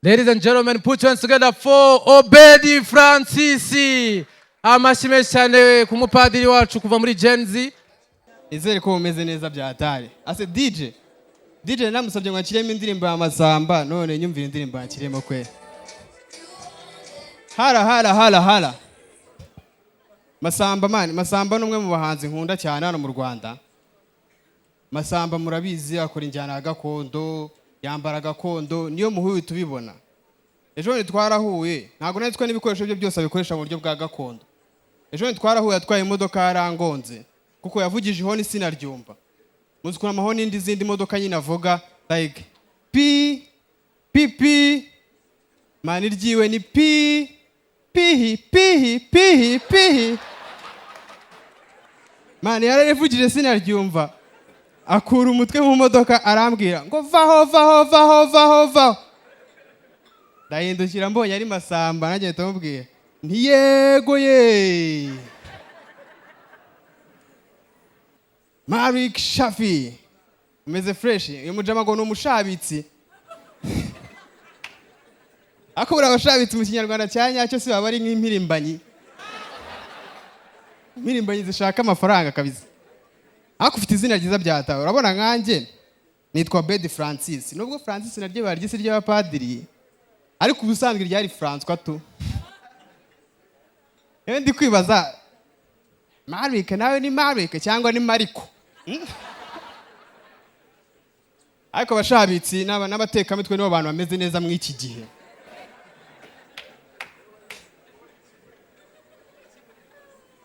Ladies and gentlemen, put your hands together for Obedi Francis. Amashyi menshi cyane ku mupadiri wacu kuva muri Gen Z. Nizere ko mumeze neza bya hatari. Ase DJ, DJ namusabye ngo anshyiremo indirimbo ya Masamba, none nyumvira indirimbo yanshyiremo kwe. Hara hara hara hara. Masamba man, Masamba ni umwe mu bahanzi nkunda cyane hano mu Rwanda. Masamba murabizi, akora injyana ya gakondo, yambara gakondo, niyo muhuye tubibona. Ejo bundi twarahuye, ntabwo nari n'ibikoresho bye byose abikoresha mu buryo bwa gakondo. Ejo bundi twarahuye, atwaye imodoka yarangonze kuko yavugije ihoni sinaryumva. Muzi ukuntu amahoni n'indi zindi modoka nyine avuga, like pi pi pi, man, iryiwe ni pi pihi pihi pihi pihi. Man, yararivugije sinaryumva, akura umutwe mu modoka arambwira ngo vaho vaho vaho vaho vaho. Ndahindukira mbonye ari Masamba, nanjye mpita mubwira nti yego ye. Marik Shafi, umeze fresh. Uyu mujama ngo ni umushabitsi, ariko buriya abashabitsi mu Kinyarwanda cya nyacyo si baba ari nk'impirimbanyi, impirimbanyi zishaka amafaranga kabisa. Ariko ufite izina ryiza byatawe. Urabona nkanjye nitwa Bedi Francis, nubwo Francis naryo baryise ry'abapadiri, ariko ubusanzwe ryari Francois tu. Rero ndi kwibaza, Marike nawe ni Marike cyangwa ni Mariko? Hmm? Ariko abashabitsi n'abatekamitwe nibo bantu bameze neza muri iki gihe.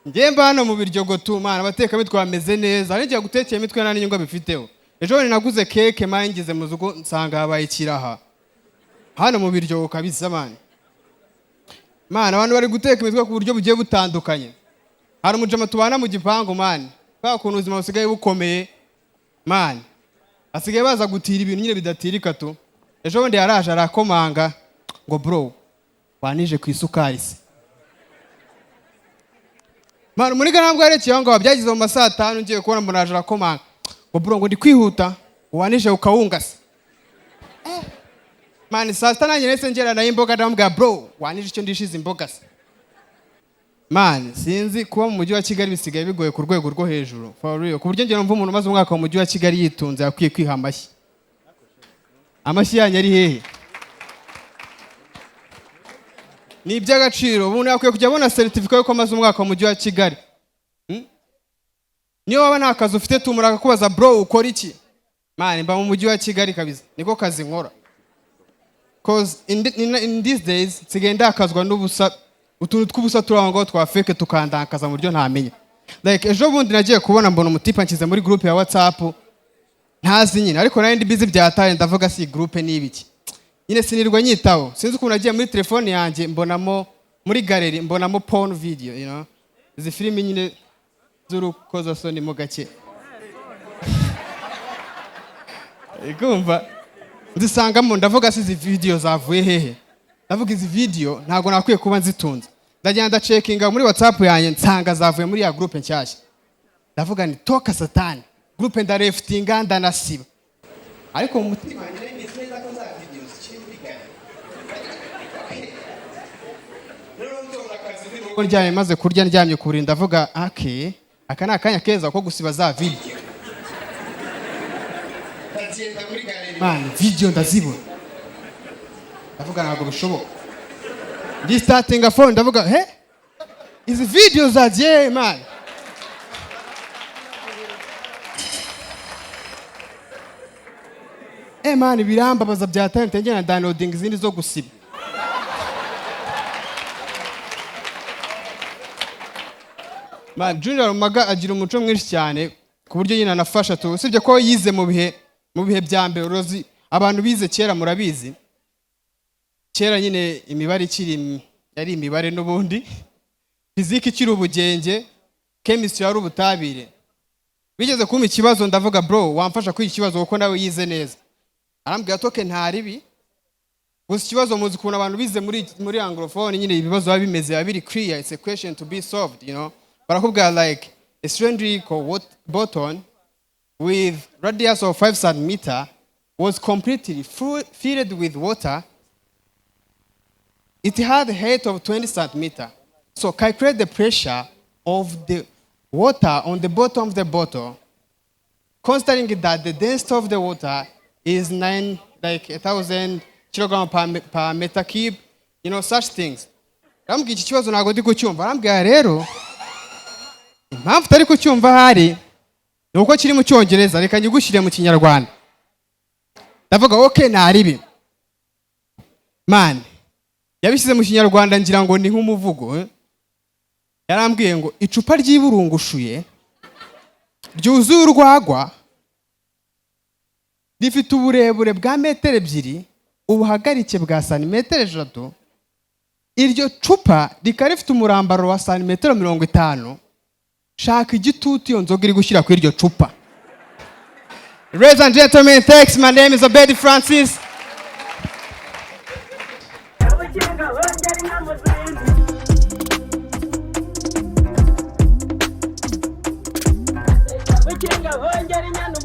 Njye mba hano mu Biryogo tu, mana, abatekamitwe bameze neza. Hari igihe gutekera imitwe nta n'inyungu bifiteho. Ejo bundi naguze keke, man, ngeze mu rugo nsanga habaye ikiraha hano mu Biryogo kabisa, man. Man, abantu bari guteka imitwe ku buryo bugiye butandukanye. Hari umujama tubana mu gipangu, man, kubera ukuntu ubuzima busigaye bukomeye, man, basigaye baza gutira ibintu nyine bidatirika tu. Ejo bundi yaraje arakomanga ngo bro, wanije ku isukari se? Man, muri ntabwo yarekeye aho ngaho, byageze mu ma saa 5, ngiye kubona mbona araje arakomanga ngo bro, ngo ndi kwihuta, wanije ku kawunga se? Man, saa 6 nanjye nahise ngera nayo imboga, ndamubwira bro, wanije icyo ndishize imboga se? Man, sinzi, kuba mu Mujyi wa Kigali bisigaye bigoye ku rwego rwo hejuru, for real, ku buryo njye numva umuntu umaze umwaka mu Mujyi wa Kigali yitunze yakwiye kwiha amashyi. Amashyi yanyu ari hehe? Ni iby'agaciro. Umuntu yakwiye kujya abona seritifika y'uko amaze umwaka mu Mujyi wa Kigali. Niyo waba nta kazi ufite, tumura akakubaza bro, ukora iki? Man, mba mu Mujyi wa Kigali kabisa, niko kazi nkora. 'Cause in these days nsigaye ndakazwa n'ubusa, utuntu tw'ubusa turi aho ngaho twa fake tukandakaza mu buryo ntamenya. Like ejo bundi nagiye kubona mbona umutipe anshyize muri groupe ya WhatsApp ntazi nyine, ariko nari ndi busy byataye, ndavuga si groupe ni ibiki nyine, sinirwa nyitaho. Sinzi ukuntu nagiye muri telefone yanjye mbonamo, muri gallery mbonamo porn video, izi filimi nyine z'urukozasoni mo gake. Kumva nzisangamo, ndavuga si izi video zavuye hehe? Ndavuga izi video ntabwo nakwiye kuba nzitunze. Ndagenda ndacekinga muri WhatsApp yanjye, nsanga zavuye muri ya groupe nshyashya. Ndavuga ni toka satani, groupe ndarefutinga, ndanasiba, ariko mu mutima wanjye nari neza ko za video zikiri muri gallery. Ndyamye maze kurya, ndyamye ku buriri, ndavuga ake aka ni akanya keza ko gusiba za video. Ndagenda muri gallery, man, video ndazibona, ndavuga ntabwo bishoboka. Ndi startinga phone, ndavuga he izi video zagiye, man. Man, birambabaza byatanye, ngenda downloading izindi zo gusiba. Man, Junior Rumaga agira umuco mwinshi cyane ku buryo nyine anafasha tu, usibye ko yize mu bihe bya mbere. Urozi abantu bize kera, murabizi kera nyine imibare ikiri yari imibare, n'ubundi fiziki ikiri ubugenge, chemistry yari ubutabire. Bigeze kumpa ikibazo, ndavuga bro, wamfasha kwiga ikibazo kuko nawe yize neza? Arambwira ati okay, nta ribi. Gusa ikibazo, muzi ukuntu abantu bize muri anglophone nyine ibibazo biba bimeze, biba biri clear, it's a question to be solved. Barakubwira like a cylindrical button with radius of 5 cm was completely filled with water. It had a height of 20 centimeter. So calculate the pressure of the water on the bottom of the bottle, considering that the density of the water is 9, like 1,000 kilogram per meter cube, such things. Arambwira, "Iki kibazo ntabwo ndi kucyumva." Arambwira, "Rero impamvu utari kucyumva ahari ni uko kiri mu Cyongereza, reka nyigushyire mu Kinyarwanda." Ndavuga, "Okay, naribi." Man, yabishyize mu Kinyarwanda, ngira ngo ni nk'umuvugo, eh? Yarambwiye ngo icupa ry'iburungushuye ryuzuye urwagwa rifite uburebure bwa metero 2, ubuhagarike bwa santimetero 3, iryo cupa rikaba rifite umurambaro wa santimetero 50. Shaka igitutu iyo nzoga iri gushyira kuri iryo cupa. Ladies and gentlemen, thanks. My name is Obedi Francis. Ubukinga bongera inka mu zindi. Bukinga bongera inyana.